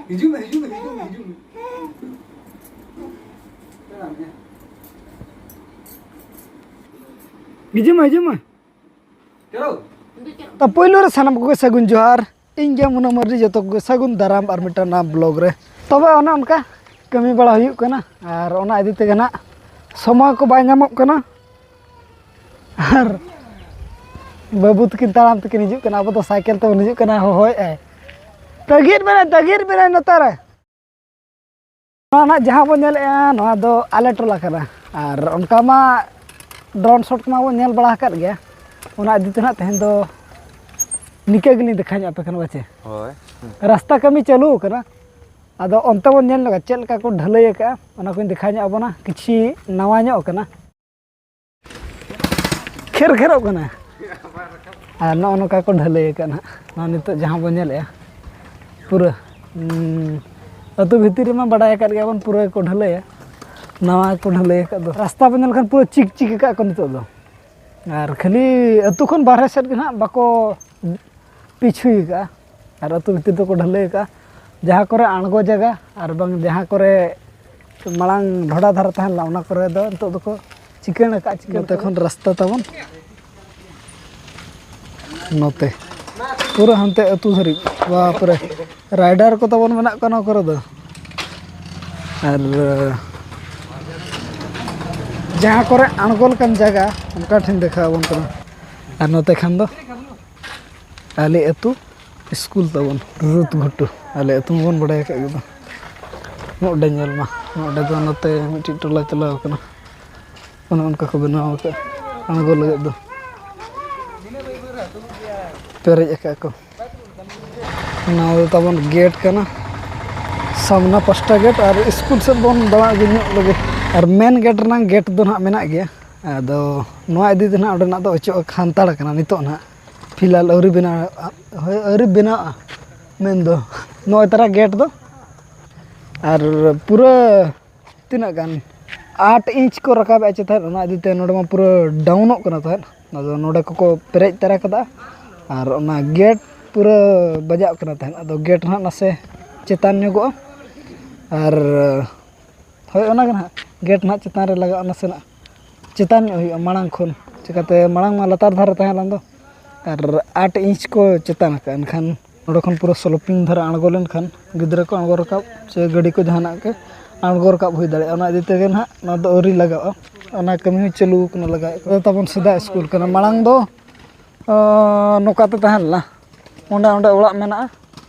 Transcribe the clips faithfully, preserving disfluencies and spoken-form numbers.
ᱦᱤᱡᱩᱜ ᱢᱮ, ᱦᱤᱡᱩᱜ ᱢᱮ, ᱦᱤᱡᱩᱜ ᱢᱮ, ᱦᱤᱡᱩᱜ ᱢᱮ᱾ ᱦᱤᱡᱩᱜ ᱢᱮ, ᱦᱤᱡᱩᱜ ᱢᱮ᱾ ᱛᱚ, ᱯᱳᱭᱞᱳ ᱨᱮ ᱥᱟᱱᱟᱢ ᱠᱚᱜᱮ ᱥᱟᱹᱜᱩᱱ ᱡᱚᱦᱟᱨ᱾ ᱤᱧ ᱜᱮ ᱢᱩᱱᱟ ᱢᱟᱹᱨᱰᱤ, ᱡᱚᱛᱚ ᱠᱚᱜᱮ ᱥᱟᱹᱜᱩᱱ ᱫᱟᱨᱟᱢ ᱟᱨ ᱢᱤᱫᱴᱟᱝ ᱱᱟᱣᱟ vlog ᱨᱮ᱾ ᱛᱚᱵᱮ ᱚᱱᱮ ᱚᱱᱠᱟ ᱠᱟᱹᱢᱤ ᱵᱟᱲᱟ ᱦᱩᱭᱩᱜ ᱠᱟᱱᱟ, ᱟᱨ ᱚᱱᱟ ᱤᱫᱤ ᱛᱮᱜᱮ ᱱᱟᱜ ᱥᱚᱢᱚᱭ ᱠᱚ ᱵᱟᱭ ᱧᱟᱢᱚᱜ ᱠᱟᱱᱟ᱾ ᱟᱨ ᱵᱟᱹᱵᱩ ᱛᱟᱹᱠᱤᱱ ᱛᱟᱲᱟᱢ ᱛᱮᱠᱤᱱ ᱦᱤᱡᱩᱜ ᱠᱟᱱᱟ, ᱟᱵᱚ ᱫᱚ ᱥᱟᱭᱠᱮᱞ ᱛᱮᱵᱚᱱ ᱦᱤᱡᱩᱜ ᱠᱟᱱᱟ, ᱦᱚᱦᱚᱭᱮᱫᱼᱟᱭ, "ᱛᱟᱹᱜᱤᱫ ᱢᱮᱱᱟᱭ, ᱛᱟᱹᱜᱤᱫ ᱢᱮᱱᱟᱭ ᱱᱚᱛᱮ ᱨᱮ!" ᱱᱚᱣᱟ ᱱᱟᱜ ᱡᱟᱦᱟᱸ ᱵᱚᱱ ᱧᱮᱞᱮᱫᱼᱟ, ᱱᱚᱣᱟ ᱫᱚ ᱟᱞᱮ ᱴᱚᱞᱟ ᱠᱟᱱᱟ᱾ ᱟᱨ ᱚᱱᱠᱟ ᱢᱟ drone shot ᱠᱚᱢᱟ ᱵᱚᱱ ᱧᱮᱞ ᱵᱟᱲᱟ ᱟᱠᱟᱫ ᱜᱮᱭᱟ, ᱚᱱᱟ ᱤᱫᱤ ᱛᱮ ᱱᱟᱜ ᱛᱮᱦᱮᱧ ᱫᱚ ᱱᱤᱠᱟᱹ ᱜᱮᱞᱤᱧ ᱫᱮᱠᱷᱟᱣ ᱧᱚᱜ ᱟᱯᱮ ᱠᱟᱱᱟ, ᱵᱟᱪᱮ? ᱦᱳᱭ᱾ ᱨᱟᱥᱛᱟ ᱠᱟᱹᱢᱤ ᱪᱟᱹᱞᱩ ᱟᱠᱟᱱᱟ, ᱟᱫᱚ ᱚᱱᱛᱮ ᱵᱚᱱ ᱧᱮᱞ ᱧᱚᱜᱟ ᱪᱮᱫ ᱞᱮᱠᱟ ᱠᱚ ᱰᱷᱟᱹᱞᱟᱹᱭ ᱟᱠᱟᱫᱼᱟ, ᱚᱱᱟ ᱠᱚᱧ ᱫᱮᱠᱷᱟᱣ ᱧᱚᱜ ᱟᱵᱚᱱᱟ᱾ ᱠᱤᱪᱷᱤ ᱱᱟᱣᱟ ᱧᱚᱜ ᱠᱟᱱᱟ, ᱠᱷᱮᱨ ᱠᱷᱮᱨᱚᱜ ᱠᱟᱱᱟ᱾ ᱟᱨ ᱱᱚᱜᱼᱚ ᱱᱚᱝᱠᱟ ᱠᱚ ᱰᱷᱟᱹᱞᱟᱹᱭ ᱟᱠᱟᱫ ᱱᱟᱦᱟᱜ, ᱱᱚᱣᱟ ᱱᱤᱛᱚᱜ ᱡᱟᱦᱟᱸ ᱵᱚᱱ ᱧᱮᱞᱮᱫᱼᱟ ᱯᱩᱨᱟᱹ, ᱩᱸ, ᱟᱹᱛᱩ ᱵᱷᱤᱛᱤᱨ ᱨᱮᱢᱟ ᱵᱟᱰᱟᱭ ᱟᱠᱟᱫ ᱜᱮᱭᱟ ᱵᱚᱱ, ᱯᱩᱨᱟᱹ ᱠᱚ ᱰᱷᱟᱹᱞᱟᱹᱭᱟ᱾ ᱱᱟᱣᱟ ᱠᱚ ᱰᱷᱟᱹᱞᱟᱹᱭ ᱟᱠᱟᱫ ᱫᱚ, ᱨᱟᱥᱛᱟ ᱵᱚᱱ ᱧᱮᱞ ᱠᱷᱟᱱ ᱯᱩᱨᱟᱹ ᱪᱤᱠ ᱪᱤᱠ ᱟᱠᱟᱫ ᱠᱚ ᱱᱤᱛᱚᱜ ᱫᱚ᱾ ᱟᱨ ᱠᱷᱟᱹᱞᱤ ᱟᱹᱛᱩ ᱠᱷᱚᱱ ᱵᱟᱦᱨᱮ ᱥᱮᱫ ᱜᱮ ᱱᱟᱦᱟᱜ ᱵᱟᱠᱚ ᱯᱤᱪ ᱦᱩᱭ ᱟᱠᱟᱫᱼᱟ, ᱟᱨ ᱟᱹᱛᱩ ᱵᱷᱤᱛᱤᱨ ᱫᱚᱠᱚ ᱰᱷᱟᱹᱞᱟᱹᱭ ᱟᱠᱟᱫᱼᱟ᱾ ᱡᱟᱦᱟᱸ ᱠᱚᱨᱮ ᱟᱬᱜᱚ ᱡᱟᱭᱜᱟ ᱟᱨ ᱵᱟᱝ ᱡᱟᱦᱟᱸ ᱠᱚᱨᱮ ᱢᱟᱲᱟᱝ ᱰᱷᱚᱰᱟ ᱫᱷᱟᱨᱮ ᱛᱟᱦᱮᱸ ᱞᱮᱱᱟ, ᱚᱱᱟ ᱠᱚᱨᱮ ᱫᱚ ᱱᱤᱛᱚᱜ ᱫᱚᱠᱚ ᱪᱤᱠᱟᱹᱬ ᱟᱠᱟᱫᱼᱟ, ᱪᱤᱠᱟᱹᱬ ᱱᱚᱛᱮ ᱠᱷᱚᱱ ᱨᱟᱥᱛᱟ ᱛᱟᱵᱚᱱ ᱱᱚᱛᱮ ᱯᱩᱨᱟᱹ ᱦᱟᱱᱛᱮ ᱟᱹᱛᱩ ᱫᱷᱟᱹᱨᱤᱡ᱾ ᱵᱟᱯᱨᱮ, ᱨᱟᱭᱰᱟᱨ ᱠᱚ ᱛᱟᱵᱚᱱ ᱢᱮᱱᱟᱜ ᱠᱚᱣᱟ ᱱᱚᱣᱟ ᱠᱚᱨᱮ ᱫᱚ᱾ ᱟᱨ ᱡᱟᱦᱟᱸ ᱠᱚᱨᱮ ᱟᱬᱜᱚ ᱞᱮᱠᱟᱱ ᱡᱟᱭᱜᱟ, ᱚᱱᱠᱟ ᱴᱷᱮᱱ ᱫᱮᱠᱷᱟᱣ ᱟᱵᱚᱱ ᱠᱟᱱᱟ᱾ ᱟᱨ ᱱᱚᱛᱮ ᱠᱷᱟᱱ ᱫᱚ ᱟᱞᱮ ᱟᱹᱛᱩ ᱥᱠᱩᱞ ᱛᱟᱵᱚᱱ, ᱨᱩᱛ ᱜᱷᱩᱴᱩ᱾ ᱟᱞᱮ ᱟᱹᱛᱩ ᱢᱟᱵᱚᱱ ᱵᱟᱲᱟᱭ ᱟᱠᱟᱫ ᱜᱮ ᱫᱚ᱾ ᱱᱚᱰᱮ ᱧᱮᱞ ᱢᱟ, ᱱᱚᱰᱮ ᱫᱚ ᱱᱚᱛᱮ ᱢᱤᱫᱴᱤᱡ ᱴᱚᱞᱟ ᱪᱟᱞᱟᱣ ᱠᱟᱱᱟ᱾ ᱚᱱᱮ ᱚᱱᱠᱟ ᱠᱚ ᱵᱮᱱᱟᱣ ᱟᱠᱟᱫᱼᱟ ᱟᱬᱜᱚ ᱞᱟᱹᱜᱤᱫ ᱫᱚ᱾ ᱯᱮᱨᱮᱡ ᱟᱠᱟᱫ ᱠᱚ᱾ ᱱᱚᱣᱟ ᱫᱚ ᱛᱟᱵᱚᱱ ᱜᱮᱴ ᱠᱟᱱᱟ᱾ ᱥᱟᱢᱱᱟ ᱯᱟᱥᱴᱟ ᱜᱮᱴ ᱟᱨ ᱥᱠᱩᱞ ᱥᱮᱫ ᱵᱚᱱ ᱫᱟᱬᱟ ᱟᱹᱜᱩ ᱧᱚᱜ ᱞᱮᱜᱮ᱾ ᱟᱨ ᱢᱮᱱ ᱜᱮᱴ ᱨᱮᱱᱟᱜ ᱜᱮᱴ ᱫᱚ ᱱᱟᱦᱟᱜ ᱢᱮᱱᱟᱜ ᱜᱮᱭᱟ᱾ ᱟᱫᱚ ᱱᱚᱣᱟ ᱤᱫᱤ ᱛᱮ ᱱᱟᱦᱟᱜ ᱚᱸᱰᱮᱱᱟᱜ ᱫᱚ ᱚᱪᱚᱜ ᱦᱟᱱᱛᱟᱲ ᱠᱟᱱᱟ ᱱᱤᱛᱚᱜ ᱱᱟᱦᱟᱜ᱾ ᱯᱷᱤᱞᱦᱟᱞ ᱟᱹᱣᱨᱤ ᱵᱮᱱᱟᱣ, ᱦᱳᱭ, ᱟᱹᱣᱨᱤ ᱵᱮᱱᱟᱜᱼᱟ᱾ ᱢᱮᱱᱫᱚ ᱱᱚᱜᱼᱚᱭ ᱛᱟᱨᱟ ᱜᱮᱴ ᱫᱚ᱾ ᱟᱨ ᱯᱩᱨᱟᱹ ᱛᱤᱱᱟᱹᱜ ᱜᱟᱱ ᱟᱴ ᱤᱧᱪ ᱠᱚ ᱨᱟᱠᱟᱵᱮᱫᱼᱟ ᱪᱮ ᱛᱟᱦᱮᱸᱫ, ᱚᱱᱟ ᱤᱫᱤ ᱛᱮ ᱱᱚᱰᱮ ᱢᱟ ᱯᱩᱨᱟᱹ ᱰᱟᱣᱩᱱᱚᱜ ᱠᱟᱱᱟ ᱛᱟᱦᱮᱸᱫ᱾ ᱟᱫᱚ ᱱᱚᱰᱮ ᱠᱚᱠᱚ ᱯᱮᱨᱮᱡ ᱛᱟᱨᱟ ᱠᱟᱫᱟ ᱟᱨ ᱚᱱᱟ ᱜᱮᱴ ᱯᱩᱨᱟᱹ ᱵᱟᱡᱟᱜ ᱠᱟᱱᱟ ᱛᱟᱦᱮᱸᱫ᱾ ᱟᱫᱚ ᱜᱮᱴ ᱱᱟᱦᱟᱜ ᱱᱟᱥᱮ ᱪᱮᱛᱟᱱ ᱧᱚᱜᱚᱜᱼᱟ᱾ ᱟᱨ ᱦᱳᱭ, ᱚᱱᱟᱜᱮ ᱱᱟᱦᱟᱜ ᱜᱮᱴ ᱱᱟᱦᱟᱜ ᱪᱮᱛᱟᱱ ᱨᱮ ᱞᱟᱜᱟᱜᱼᱟ, ᱱᱟᱥᱮᱱᱟᱜ ᱪᱮᱛᱟᱱ ᱧᱚᱜ ᱦᱩᱭᱩᱜᱼᱟ ᱢᱟᱲᱟᱝ ᱠᱷᱚᱱ, ᱪᱤᱠᱟᱹᱛᱮ ᱢᱟᱲᱟᱝ ᱢᱟ ᱞᱟᱛᱟᱨ ᱫᱷᱟᱨᱮ ᱛᱟᱦᱮᱸ ᱞᱮᱱ ᱫᱚ, ᱟᱨ ᱟᱴ ᱤᱧᱪ ᱠᱚ ᱪᱮᱛᱟᱱ ᱟᱠᱟᱫᱼᱟ᱾ ᱮᱱᱠᱷᱟᱱ ᱱᱚᱸᱰᱮ ᱠᱷᱚᱱ ᱯᱩᱨᱟᱹ ᱥᱞᱳᱯᱤᱝ ᱫᱷᱟᱨᱟ ᱟᱬᱜᱚ ᱞᱮᱱᱠᱷᱟᱱ ᱜᱤᱫᱽᱨᱟᱹ ᱠᱚ ᱟᱬᱜᱚ ᱨᱟᱠᱟᱵ ᱥᱮ ᱜᱟᱹᱰᱤ ᱠᱚ ᱡᱟᱦᱟᱱᱟᱜ ᱜᱮ ᱟᱬᱜᱚ ᱨᱟᱠᱟᱵ ᱦᱩᱭ ᱫᱟᱲᱮᱭᱟᱜᱼᱟ᱾ ᱚᱱᱟ ᱤᱫᱤ ᱛᱮᱜᱮ ᱱᱟᱦᱟᱜ ᱱᱚᱣᱟ ᱫᱚ ᱟᱹᱣᱨᱤ ᱞᱟᱜᱟᱜᱼᱟ, ᱚᱱᱟ ᱠᱟᱹᱢᱤ ᱦᱚᱸ ᱪᱟᱹᱞᱩ ᱟᱠᱟᱱᱟ, ᱞᱟᱜᱟᱣᱮᱫ ᱠᱚ ᱛᱟᱵᱚᱱ᱾ ᱥᱮᱫᱟᱭ ᱥᱠᱩᱞ ᱠᱟᱱᱟ, ᱢᱟᱲᱟᱝ ᱫᱚ ᱟᱸ, ᱱᱚᱝᱠᱟ ᱛᱮ ᱛᱟᱦᱮᱸ ᱞᱮᱱᱟ᱾ ᱚᱸᱰᱮ, ᱚᱸᱰᱮ ᱚᱲᱟᱜ ᱢᱮᱱᱟᱜᱼᱟ,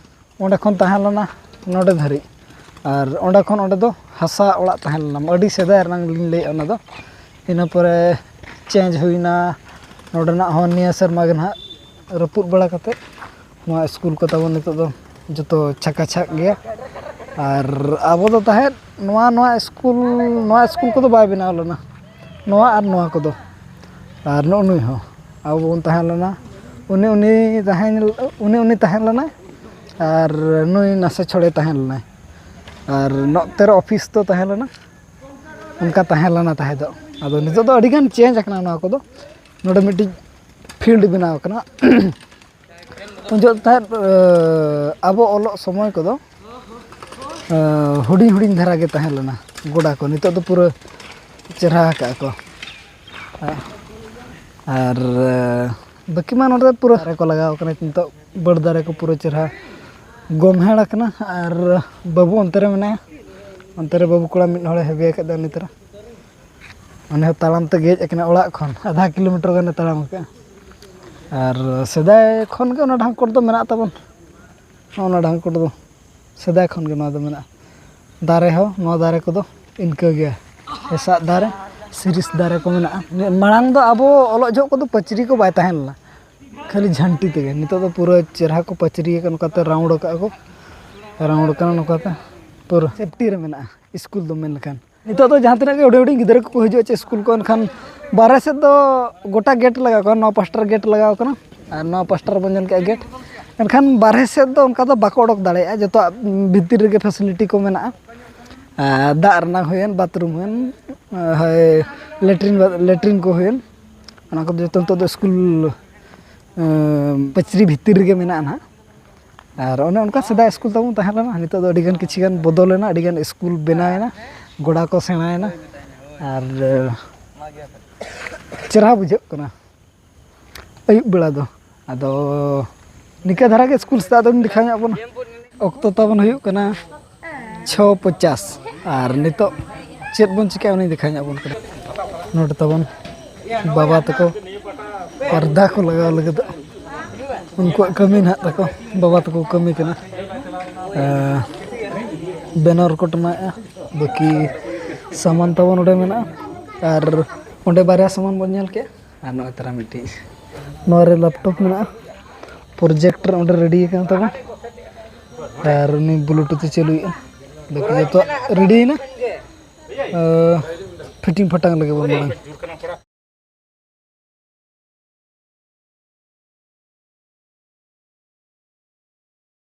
ᱚᱸᱰᱮ ᱠᱷᱚᱱ ᱛᱟᱦᱮᱸ ᱞᱮᱱᱟ ᱱᱚᱰᱮ ᱫᱷᱟᱹᱨᱤᱡ, ᱟᱨ ᱚᱸᱰᱮ ᱠᱷᱚᱱ ᱚᱸᱰᱮ ᱫᱚ ᱦᱟᱥᱟ ᱚᱲᱟᱜ ᱛᱟᱦᱮᱸ ᱞᱮᱱᱟ, ᱟᱹᱰᱤ ᱥᱮᱫᱟᱭ ᱨᱮᱱᱟᱜ ᱞᱤᱧ ᱞᱟᱹᱭᱮᱫᱼᱟ ᱚᱱᱟ ᱫᱚ᱾ ᱤᱱᱟᱹ ᱯᱚᱨᱮ ᱪᱮᱧᱡᱽ ᱦᱩᱭᱱᱟ, ᱱᱚᱰᱮᱱᱟᱜ ᱦᱚᱸ ᱱᱤᱭᱟᱹ ᱥᱮᱨᱢᱟ ᱜᱮ ᱱᱟᱦᱟᱜ ᱨᱟᱹᱯᱩᱫ ᱵᱟᱲᱟ ᱠᱟᱛᱮᱫ ᱱᱚᱣᱟ ᱥᱠᱩᱞ ᱠᱚ ᱛᱟᱵᱚᱱ ᱱᱤᱛᱚᱜ ᱫᱚ ᱡᱚᱛᱚ ᱪᱷᱟᱠᱟ ᱪᱷᱟᱠ ᱜᱮᱭᱟ᱾ ᱟᱨ ᱟᱵᱚ ᱫᱚ ᱛᱟᱦᱮᱸᱫ ᱱᱚᱣᱟ, ᱱᱚᱣᱟ ᱥᱠᱩᱞ, ᱱᱚᱣᱟ ᱥᱠᱩᱞ ᱠᱚᱫᱚ ᱵᱟᱭ ᱵᱮᱱᱟᱣ ᱞᱮᱱᱟ, ᱱᱚᱣᱟ ᱟᱨ ᱱᱚᱣᱟ ᱠᱚᱫᱚ᱾ ᱟᱨ ᱱᱩᱜᱼᱩ ᱱᱩᱭ ᱦᱚᱸ ᱟᱵᱚ ᱵᱚᱱ ᱛᱟᱦᱮᱸ ᱞᱮᱱᱟ, ᱩᱱᱤ, ᱩᱱᱤ ᱛᱟᱦᱮᱸ, ᱩᱱᱤ, ᱩᱱᱤ ᱛᱟᱦᱮᱸ ᱞᱮᱱᱟᱭ, ᱟᱨ ᱱᱩᱭ ᱱᱟᱥᱮ ᱪᱷᱚᱲᱮ ᱛᱟᱦᱮᱸ ᱞᱮᱱᱟᱭ᱾ ᱟᱨ ᱱᱚᱛᱮ ᱨᱮ ᱚᱯᱷᱤᱥ ᱫᱚ ᱛᱟᱦᱮᱸ ᱞᱮᱱᱟ, ᱚᱱᱠᱟ ᱛᱟᱦᱮᱸ ᱞᱮᱱᱟ ᱛᱟᱦᱮᱸ ᱫᱚ᱾ ᱟᱫᱚ ᱱᱤᱛᱚᱜ ᱫᱚ ᱟᱹᱰᱤᱜᱟᱱ ᱪᱮᱧᱡᱽ ᱟᱠᱟᱱᱟ ᱱᱚᱣᱟ ᱠᱚᱫᱚ᱾ ᱱᱚᱰᱮ ᱢᱤᱫᱴᱤᱡ ᱯᱷᱤᱞᱰ ᱵᱮᱱᱟᱣ ᱟᱠᱟᱱᱟ᱾ ᱩᱱ ᱡᱚᱦᱚᱜ ᱛᱟᱦᱮᱸᱫ, ᱟᱵᱚ ᱚᱞᱚᱜ ᱥᱚᱢᱚᱭ ᱠᱚᱫᱚ ᱦᱩᱰᱤᱧ ᱦᱩᱰᱤᱧ ᱫᱷᱟᱨᱟ ᱜᱮ ᱛᱟᱦᱮᱸ ᱞᱮᱱᱟ ᱜᱚᱰᱟ ᱠᱚ᱾ ᱱᱤᱛᱚᱜ ᱫᱚ ᱯᱩᱨᱟᱹ ᱪᱮᱨᱦᱟ ᱟᱠᱟᱫᱼᱟ ᱠᱚ᱾ ᱟᱨ ᱵᱟᱹᱠᱤ ᱢᱟ ᱱᱚᱰᱮ ᱯᱩᱨᱟᱹ ᱫᱟᱨᱮ ᱠᱚ ᱞᱟᱜᱟᱣ ᱠᱟᱱᱟ ᱱᱤᱛᱚᱜ, ᱵᱟᱹᱲ ᱫᱟᱨᱮ ᱠᱚ ᱯᱩᱨᱟᱹ ᱪᱮᱨᱦᱟ ᱜᱚᱢᱦᱮᱲ ᱟᱠᱟᱱᱟ᱾ ᱟᱨ ᱵᱟᱹᱵᱩ ᱚᱱᱛᱮ ᱨᱮ ᱢᱮᱱᱟᱭᱟ, ᱚᱱᱛᱮ ᱨᱮ ᱵᱟᱹᱵᱩ ᱠᱚᱲᱟ ᱢᱤᱫ ᱦᱚᱲᱮ ᱦᱮᱵᱮ ᱟᱠᱟᱫᱟ ᱩᱱᱤ ᱛᱚᱨᱟ᱾ ᱩᱱᱤ ᱦᱚᱸ ᱛᱟᱲᱟᱢ ᱛᱮ ᱦᱮᱡ ᱟᱠᱟᱱᱟ ᱚᱲᱟᱜ ᱠᱷᱚᱱ, ᱟᱫᱷᱟ ᱠᱤᱞᱳᱢᱤᱴᱟᱨ ᱜᱟᱱᱮ ᱛᱟᱲᱟᱢ ᱟᱠᱟᱫᱼᱟ᱾ ᱟᱨ ᱥᱮᱫᱟᱭ ᱠᱷᱚᱱ ᱜᱮ ᱚᱱᱟ ᱰᱷᱟᱝᱠᱚᱲ ᱫᱚ ᱢᱮᱱᱟᱜ ᱛᱟᱵᱚᱱ, ᱱᱚᱜᱼᱚ ᱱᱚᱣᱟ ᱰᱷᱟᱝᱠᱚᱲ ᱫᱚ ᱥᱮᱫᱟᱭ ᱠᱷᱚᱱ ᱜᱮ ᱱᱚᱣᱟ ᱫᱚ ᱢᱮᱱᱟᱜᱼᱟ᱾ ᱫᱟᱨᱮ ᱦᱚᱸ, ᱱᱚᱣᱟ ᱫᱟᱨᱮ ᱠᱚᱫᱚ ᱤᱱᱠᱟᱹ ᱜᱮ, ᱦᱮᱸᱥᱟᱜ ᱫᱟᱨᱮ, ᱥᱤᱨᱤᱥ ᱫᱟᱨᱮ ᱠᱚ ᱢᱮᱱᱟᱜᱼᱟ᱾ ᱢᱟᱲᱟᱝ ᱫᱚ ᱟᱵᱚ ᱚᱞᱚᱜ ᱡᱚᱦᱚᱜ ᱠᱚᱫᱚ ᱯᱟᱹᱪᱨᱤ ᱠᱚ ᱵᱟᱭ ᱛᱟᱦᱮᱸ ᱞᱮᱱᱟ, ᱠᱷᱟᱹᱞᱤ ᱡᱷᱟᱹᱱᱴᱤ ᱛᱮᱜᱮ᱾ ᱱᱤᱛᱚᱜ ᱫᱚ ᱯᱩᱨᱟᱹ ᱪᱮᱨᱦᱟ ᱠᱚ ᱯᱟᱹᱪᱨᱤ ᱟᱠᱟᱫ, ᱱᱚᱝᱠᱟᱛᱮ ᱨᱟᱣᱩᱱᱰ ᱟᱠᱟᱫᱼᱟ ᱠᱚ, ᱨᱟᱣᱩᱱᱰ ᱠᱟᱱᱟ ᱱᱚᱝᱠᱟᱛᱮ, ᱯᱩᱨᱟᱹ ᱥᱮᱯᱴᱤ ᱨᱮ ᱢᱮᱱᱟᱜᱼᱟ ᱥᱠᱩᱞ ᱫᱚ ᱢᱮᱱ ᱞᱮᱠᱷᱟᱱ᱾ ᱱᱤᱛᱚᱜ ᱫᱚ ᱡᱟᱦᱟᱸ ᱛᱤᱱᱟᱹᱜ ᱜᱮ ᱦᱩᱰᱤᱧ ᱦᱩᱰᱤᱧ ᱜᱤᱫᱽᱨᱟᱹ ᱠᱚᱠᱚ ᱦᱤᱡᱩᱜᱼᱟ ᱪᱮ ᱥᱠᱩᱞ ᱠᱚ, ᱮᱱᱠᱷᱟᱱ ᱵᱟᱨᱦᱮ ᱥᱮᱫ ᱫᱚ ᱜᱚᱴᱟ ᱜᱮᱴ ᱞᱟᱜᱟᱣ ᱠᱟᱱᱟ, ᱱᱚᱣᱟ ᱯᱟᱥᱴᱟ ᱨᱮ ᱜᱮᱴ ᱞᱟᱜᱟᱣ ᱠᱟᱱᱟ, ᱟᱨ ᱱᱚᱣᱟ ᱯᱟᱥᱴᱟ ᱨᱮᱵᱚᱱ ᱧᱮᱞ ᱠᱮᱜᱼᱟ ᱜᱮᱴ᱾ ᱮᱱᱠᱷᱟᱱ ᱵᱟᱨᱦᱮ ᱥᱮᱫ ᱫᱚ ᱚᱱᱠᱟ ᱫᱚ ᱵᱟᱠᱚ ᱚᱰᱚᱠ ᱫᱟᱲᱮᱭᱟᱜᱼᱟ, ᱡᱚᱛᱚᱣᱟᱜ ᱵᱷᱤᱛᱤᱨ ᱨᱮᱜᱮ ᱯᱷᱮᱥᱤᱞᱤᱴᱤ ᱠᱚ ᱢᱮᱱᱟᱜᱼᱟ᱾ ᱟᱨ ᱫᱟᱜ ᱨᱮᱱᱟᱜ ᱦᱩᱭᱮᱱ, ᱵᱟᱛᱷᱨᱩᱢ ᱦᱩᱭᱮᱱ, ᱦᱳᱭ, ᱞᱮᱴᱨᱤᱱ, ᱞᱮᱴᱨᱤᱱ ᱠᱚ ᱦᱩᱭᱮᱱ, ᱚᱱᱟ ᱠᱚᱫᱚ ᱡᱚᱛᱚ ᱱᱤᱛᱚᱜ ᱫᱚ ᱥᱠᱩᱞ, ᱮᱸ, ᱯᱟᱹᱪᱨᱤ ᱵᱷᱤᱛᱤᱨ ᱨᱮᱜᱮ ᱢᱮᱱᱟᱜᱼᱟ ᱱᱟᱦᱟᱜ᱾ ᱟᱨ ᱚᱱᱮ ᱚᱱᱠᱟ ᱥᱮᱫᱟᱭ ᱥᱠᱩᱞ ᱛᱟᱵᱚᱱ ᱛᱟᱦᱮᱸ ᱞᱮᱱᱟ, ᱱᱤᱛᱚᱜ ᱫᱚ ᱟᱹᱰᱤ ᱜᱟᱱ ᱠᱤᱪᱷᱩ ᱜᱟᱱ ᱵᱚᱫᱚᱞᱮᱱᱟ, ᱟᱹᱰᱤ ᱜᱟᱱ ᱥᱠᱩᱞ ᱵᱮᱱᱟᱣᱮᱱᱟ, ᱜᱚᱰᱟ ᱠᱚ ᱥᱮᱬᱟᱭᱮᱱᱟ, ᱟᱨ ᱪᱮᱦᱨᱟ ᱵᱩᱡᱷᱟᱹᱜ ᱠᱟᱱᱟ ᱟᱹᱭᱩᱵ ᱵᱮᱲᱟ ᱫᱚ᱾ ᱟᱫᱚ ᱱᱤᱝᱠᱟᱹ ᱫᱷᱟᱨᱟ ᱜᱮ ᱥᱠᱩᱞ ᱥᱮᱫ ᱫᱚᱧ ᱫᱮᱠᱷᱟᱣ ᱧᱚᱜ ᱵᱚᱱᱟ᱾ ᱚᱠᱛᱚ ᱛᱟᱵᱚᱱ ᱦᱩᱭᱩᱜ ᱠᱟᱱᱟ ᱪᱷᱚ ᱯᱚᱪᱟᱥ, ᱟᱨ ᱱᱤᱛᱚᱜ ᱪᱮᱫ ᱵᱚᱱ ᱪᱤᱠᱟᱹᱭᱟ ᱚᱱᱟᱧ ᱫᱮᱠᱷᱟᱣ ᱧᱚᱜ ᱵᱚᱱ ᱠᱟᱱᱟ᱾ ᱱᱚᱰᱮ ᱛᱟᱵᱚᱱ ᱵᱟᱵᱟ ᱛᱟᱠᱚ ᱯᱚᱨᱫᱟ ᱠᱚ ᱞᱟᱜᱟᱣ ᱞᱟᱹᱜᱤᱫᱚᱜ, ᱩᱱᱠᱩᱣᱟᱜ ᱠᱟᱹᱢᱤ ᱱᱟᱦᱟᱜ ᱛᱟᱠᱚ, ᱵᱟᱵᱟ ᱛᱟᱠᱚ ᱠᱟᱹᱢᱤ ᱠᱟᱱᱟ᱾ ᱮᱸ, ᱵᱮᱱᱟᱨ ᱠᱚ ᱴᱮᱢᱟᱜᱼᱟ, ᱵᱟᱹᱠᱤ ᱥᱟᱢᱟᱱ ᱛᱟᱵᱚᱱ ᱱᱚᱰᱮ ᱢᱮᱱᱟᱜᱼᱟ᱾ ᱟᱨ ᱚᱸᱰᱮ ᱵᱟᱨᱭᱟ ᱥᱟᱢᱟᱱ ᱵᱚᱱ ᱧᱮᱞ ᱠᱮᱫ, ᱟᱨ ᱱᱚᱜᱼᱚᱭ ᱛᱟᱨᱟ ᱢᱤᱫᱴᱤᱡ ᱱᱚᱣᱟ ᱨᱮ ᱞᱮᱯᱴᱚᱯ ᱢᱮᱱᱟᱜᱼᱟ, ᱯᱨᱚᱡᱮᱠᱴᱚᱨ ᱚᱸᱰᱮ ᱨᱮᱰᱤ ᱟᱠᱟᱱ ᱛᱟᱵᱚᱱ, ᱟᱨ ᱩᱱᱤ ᱵᱞᱩᱴᱩᱛᱷ ᱮ ᱪᱟᱹᱞᱩᱭᱮᱫᱼᱟ᱾ ᱵᱟᱹᱠᱤ ᱡᱚᱛᱚ ᱨᱮᱰᱤᱭᱮᱱᱟ᱾ ᱟᱸ, ᱯᱷᱤᱴᱤᱝ ᱯᱷᱟᱴᱟᱝ ᱞᱟᱹᱜᱤᱫ ᱵᱚᱱ ᱢᱟᱲᱟᱝ᱾